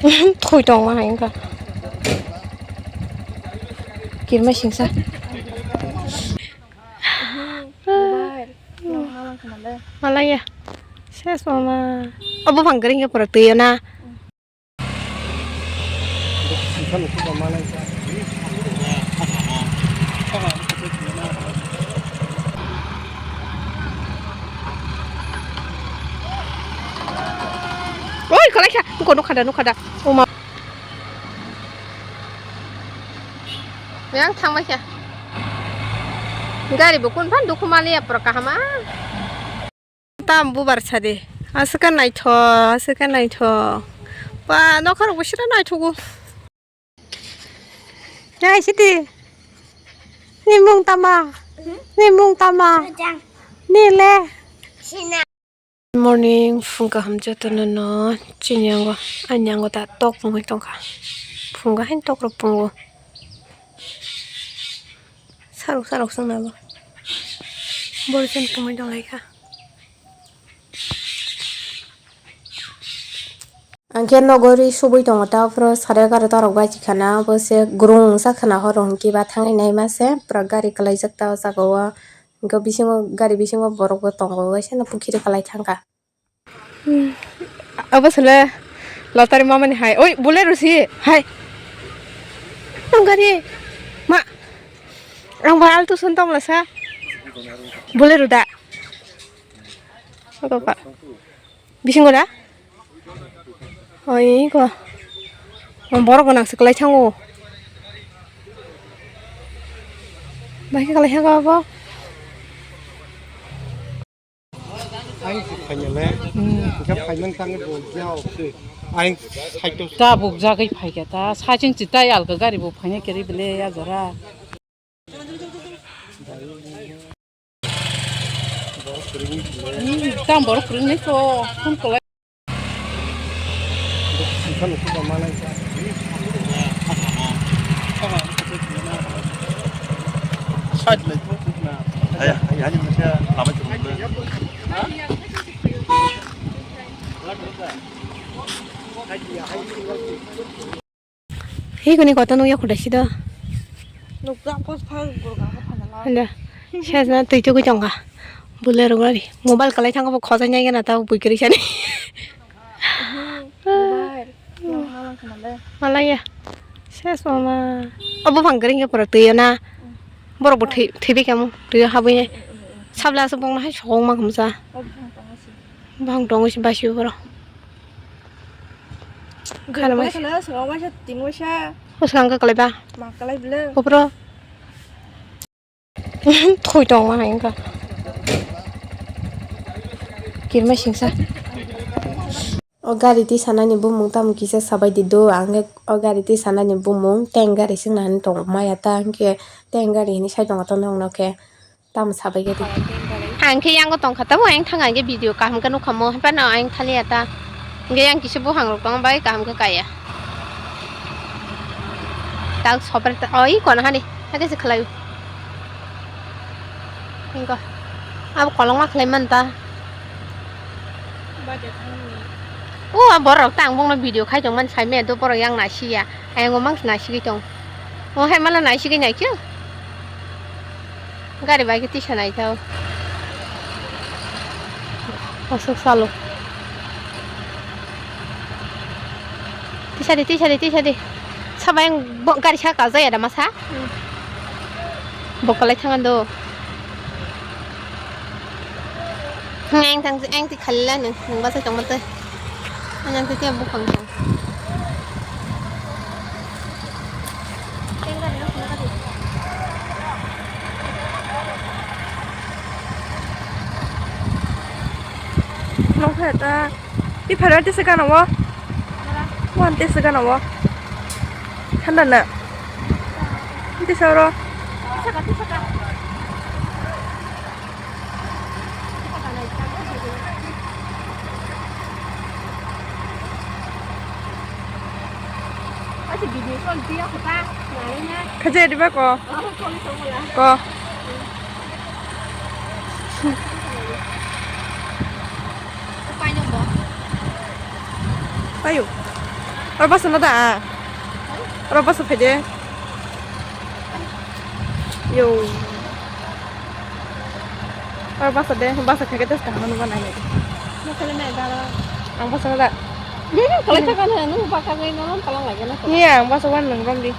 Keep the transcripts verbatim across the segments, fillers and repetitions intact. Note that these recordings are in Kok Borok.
Thoi tongma hai wngkha. Kirima singsa. Malaya. Ses mama. Obo bang kering ya pura tuyo na. Oi, kalai kha. Nukha, nukha da, nukha da. Oma. Yang thang bai kha. Gari bo kun phan dukhu mali ya pura kahama. Tam bubar sadi. Aswkhe naithok, aswkhe naithok. Ba, nokharok bo sira naithogo. Nai sidi. Ni mung tama? Ni mung tama? Ni le? Morning, phung kaham jotono no. Chini ango, ani ango ta tok pungwi tongkha. Phunga hain tok rok pungo. Sarok sarok swngnabo. Boro chini pungwi tonglaikha. Angkhe nogori subui tongo ta, aphuru sare egaroh ta rok baji khana, bo se grung wngsa khana horo hwnkhe ba thangwi naima se, pura gari kwlaijak ta o jaga o, hwnkhe bisingo gari bisingo borok bo tongo, waisa no pukhiri kwlai thangkha. Hmm. Abo sele lottery mamani hai. Oi, Bolero si hai. Ang gari ma. Ang ba altu sun tong lasa. Bolero da. Aba ba. Bisingo da? Oi ko. Ang borok nang se kwlai thango. Bai kwlai thango abo. Ang se phainale, hwnkhe phaiman thangwi bo jao se. Ang saito. Ta buk jagwi phaikha ta, saichung chi tai alka gari bo phaina keri bele ya jora. Hmm, tang borok kwrwngni to phone kwlai. Hei kuni koto nukya khuda sida. Nukjak kos phai gurga khe phanala. Handa. Sejna twi tugwi tongkha. Bolero gari. Mobile kwlai thangkha bo khojai nai gana ta bui kwrwi sani. Mobile. Nang halang khana le. Malaya. Ses mama. Obo bang kering ya pura twi na. Borok bo thwi thwi bai kamo twi habwi nai. Sabla aswk bong nahai sokong ma khamsa. Obo bang tongo si. Bang tongo si basio borok. Khana mai. Khana soro waisa tin waisa. Bwskango kwlai ba? Ma kwlai bwle. Bopro. Thoi tong ma hai wngkha. Kirima singsa. O gari tisanani bumung tamo kisa sabai di do, ang o gari tisanani bumung tank gari swngnani tongo maya ta, hwnkhe tank gari hinwi sai tongo to nokno khe. Tamo sabai gari. Ang khe yango tongkha, tamo ayang thang ang khe video kaham khe nukha mo, haphano ayang thaliya ta. Hingke yang kisa buphang rok tong bai kaham khe kaya. Tak sopre ta, oi kono hani, hake se khlai. Hingko. Abo kolong ma khlai man ta. O borok ta ang bongno video khai tong man sai me do borok yang nai siya. Ayang o mang nai sigwi tong. O hai mala nai sigwi nai khe. Gari bai khe tisa naithok. Aswk salo. Tisa di, tisa di, tisa di. Sabai ang bo gari saka jaya da masa? Hmm. Bo kwlai thang do. Ang thang, ang ti khalila nung, nung basa tong mate. Ang ti bukhang tong. Nokha ta. Ti phara tesa gana o. Wan tesa gana o. Thanda na. Tesa oro. Khaja diba ko? Ko. Payo. Oro bus no da. Oro bus phaide. Yo. Oro bus de, bus khaikhe tei kaham no ba nai nai. Ang bus no da. Kalai thaka no, nung baka ngai no, talang lagi na. Ni ang bus wan nang rom di.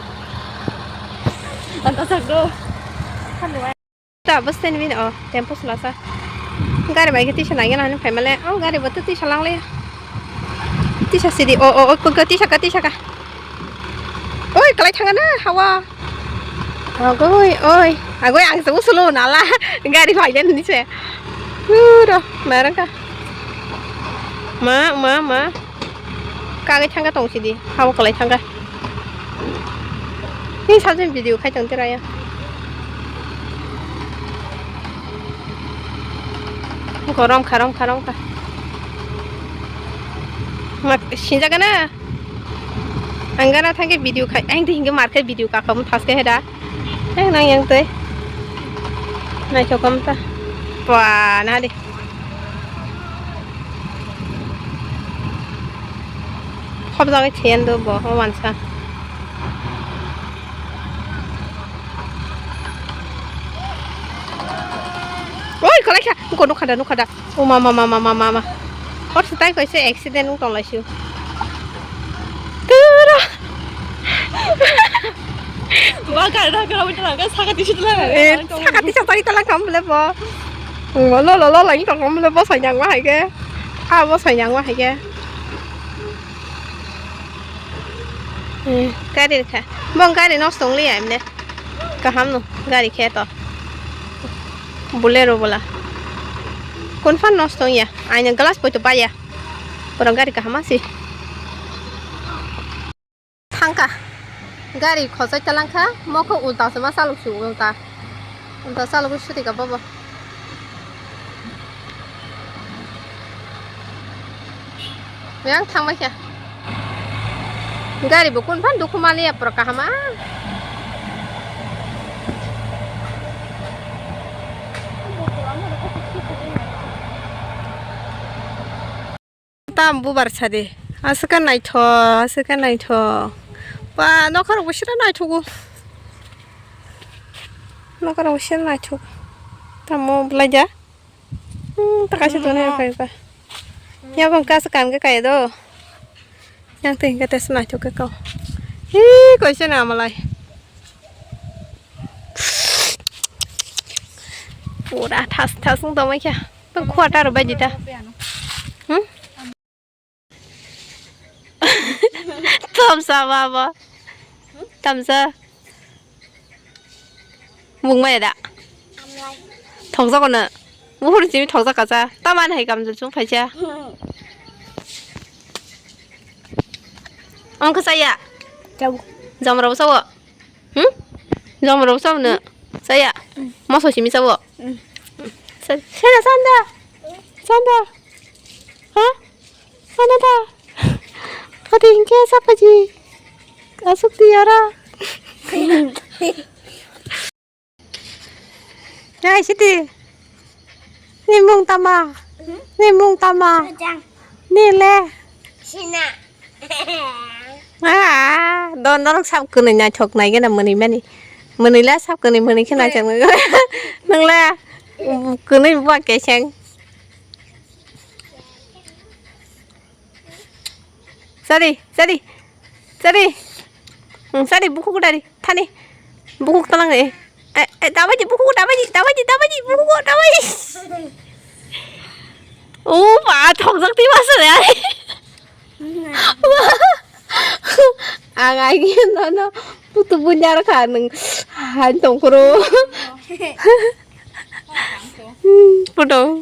Anta sak do. Ta bus stand bin, oh, tempo sulasa. Gari bai ke tisa nai gana phai male. Oh, gari bo tu tisa lang le. Tisa sidi, oh, oh, oh, ko tisa ka, tisa ka. Oi, kalai thanga na, hawa. Agoi, oi. Agoi, ang se usulo nala. Gari bai den ni se. Uro, marang ka. Ma, ma, ma. Kagwi thangkha tong sidi, habo kwlai thangkha. Ni sajeng video khai tong tira ya. Gorom kharom kharom kha. Ma sinjaga na. Ang gana thangkhe video khai, ang tei hingke market video kakom thaske heda. Ang nang yang tei. Naithok kam ta. Pwa na de. Khobjagwi theyando bo, o wansa. Oi, kwlaikha. Nukha, nukha da, nukha da. O ma, ma, ma. Hor se tai kaisa accident wng tong lai sio. Turo. Ba gari da gari wita ga saka tisi tla. Eh, saka tisi tla tla kam le bo. Lo, lo, lo, lo, wng tong kam le bo sai yang wa hai ge. A bo sai yang wa hai ge. Eh, gari kha. Bo gari nosto wng li ya emne. Kaham no, gari khe to. Bolero bola. Kun fan nosto wng ya. Aini glass poito baya. Borok gari kaham asi. Thangkha. Gari khosai talangkha. Mokho ulta se ma chalok si ulta. Ulta chalok suti ka bobo. Yang thangbai kha. Gari bo kun fan dukhu maliya pura kaham a. Tam bubar sadi. Aswk khe naithok, aswk khe naithok. Ba, nokha rok bo sira naithogo. Nokha rok bo sira naithok. Tamo bwlai da? Hmm, ta kaisa tonwi rw kha. Yakung kaisa kam khe kaya do. Yang twi hwnkhe tesa naithok khe kau. Hi, kaisa na malai. Pura thas thas wng tongmai kha. Tong khua ta rw bai di ta. Hmm? Tamsa baba. Tamsa. Mung maya da. Thokjago no. Buphuru simi thokjak kacha. Tamani hai kamjol chung phaisa. Ang khe chaya. Chao. Jamra bo chao. Hmm? Jamra bo chao no. Chaya. Moso simi chao. Sera sanda. Sanda. Ha? Sanda da. Kati hingke sapaji. Asuk tiyara. Hai, Siti. Ni mung tama? Hmm? Ni mung tama? Sajang. Ni le? Sina. Ah, don dorok sab kwnwi naithok nai gana mwnwi mani. Mwnwi la sab kwnwi mwnwi khe naithok nai. Nwng la kwnwi buwa keseng. Sadi, sadi, sadi. Hmm, sadi, bukhuk dari, thani. Bukhuk talang de. Eh, eh, dabaji, bukhuk dabaji, dabaji, dabaji, bukhuk dabaji. Oh, ma, thongjak ti masa ya. Ang ai gini no, no. Putu bunyar kha nung. Han tongkro. Hmm, putu.